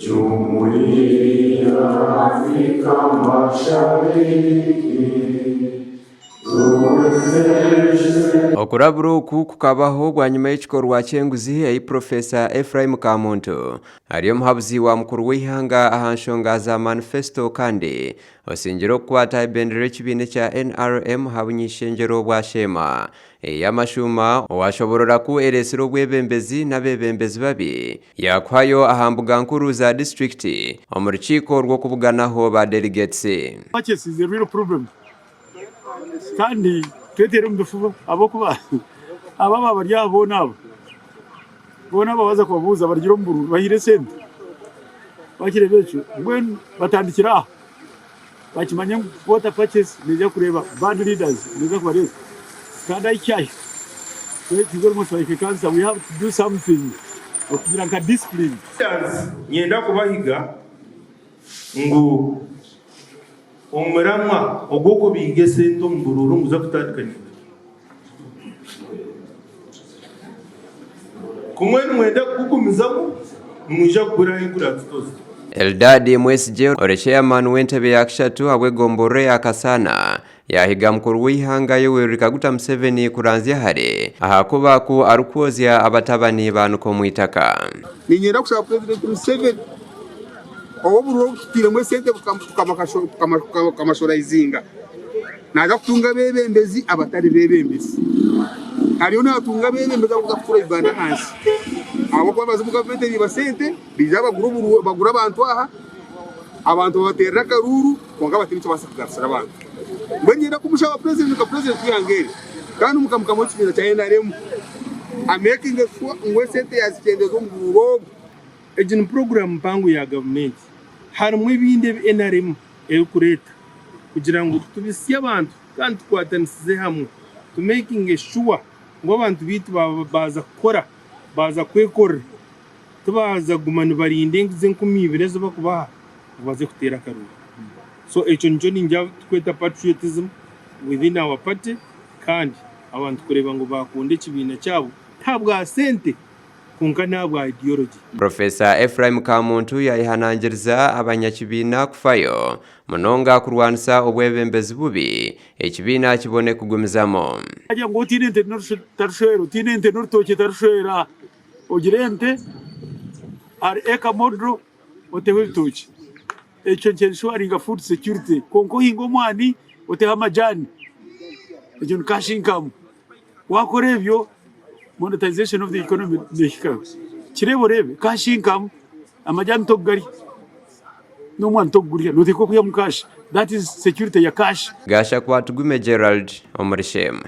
Jumuiya Afrika Mashariki tuwezeshe. Okurabura oku kukabaho bwanyima y'ekikorwa ky'enguzi ei Purofesa Ephraim Kamuntu ari omuhabuzi wa mukuru w'eihanga aha nshonga za manifesito kandi osingire okukwata ebendera y'ekibiina ekya NRM aha buny'ishengyero bwa Sheema ey'amashuuma owashoborora ku eretsire obwebembezi n'abebembezi babi Yaakuhayo aha mbuga nkuru za disiturikiti omu rukiiko rw'okubuganaho ba delegates. Purchase is a real problem kandi tweteire omu bifuba ahabw'okuba abo aba bari aha boona abo boona aba waaza kubabuuza barugire omu buruuru bahaire esente wakireeba ekyo mbwenu batandikire aha bakimanye ngu voter purchase neija kureeba bad leaders neija kubareeta kandi ahi kyahika it's almost like a cancer we have to do something okugira nka discipline. Leaders nyenda kubahiga ngu omuramwa ogw'okubiinga esente omu buruuru niguza kutandika nyekiro. Ku mwena nimwenda kugugumizamu, nimwija kugura ahu guraatutoze. Eldad Mwesigye ori Chairman w'entebe ya kishatu ahabw'egomborora eya Kasaana yaahiga mukuru w'eihanga Yoweri Kaguta Museveni kuranzya hare ahakuba ku arikwozya abatabani baanuka omu itaka. Niinyenda kushaba Purezidenti Museveni ow'obururu obu tutairemu esente tukamashoraizinga. Naaza kutunga abeebembezi abatari beebembezi. Ariyo naatunga abeebembezi abarikuza kutuura Uganda ahansi. Ahabw'okuba baza omu gavumenti eriiba sente, baija bagura abantu aha, abantu babateerera akaruuru kwonka bataine eki babaasa kugarutsira abantu. Mbwenu niinyenda kumushaba purezidenti nka purezidenti w'eihanga eri kandi nka mukama w'ekibiina kya NRM ameekinge shuwa ngu esente yaazikyendeza omu buruuru obu. Egi ni puroguraamu mpango ya gavumenti. Harimu ebindi ebi NRM erikureeta kugira ngu tubitsye abantu kandi tukwatanisize hamwe tu makinge sure ngu abantu baitu baaza kukora, baaza kwekorera tibaaza kuguma nibarinda ezi 2000 ezi barikubaha ngu baze kuteera akaruuru. So ekyo nikyo ningira tukweta patriotism within our party kandi abantu kureeba ngu baakunda ekibiina kyabo tihabwa sente. kwonka n'ahabwa ideology. Professor Ephraim Kamuntu yayehanangiriza abanyakibiina kufayo munonga kurwanisa obwebembezi bubi ekibiina kibone kugumizamu. Bagira ngu otaine nte tarushwera, otaine nte n'orutookye tarushwera. Ogire ente ahari eka model oteho ebitookye. Ekyo nikyo enshuwaringa food security. Kwonka ohinge omwani oteho amajaani, egyo ni cash income. Wakora ebyo monetization of the economy nehika. Kireebe oreebe cash income amajani tokugarya n'omwani tokugurya noteekwa kwihamu cash that is security ya cash. Gashakwa Tugume Gerald omuri Sheema.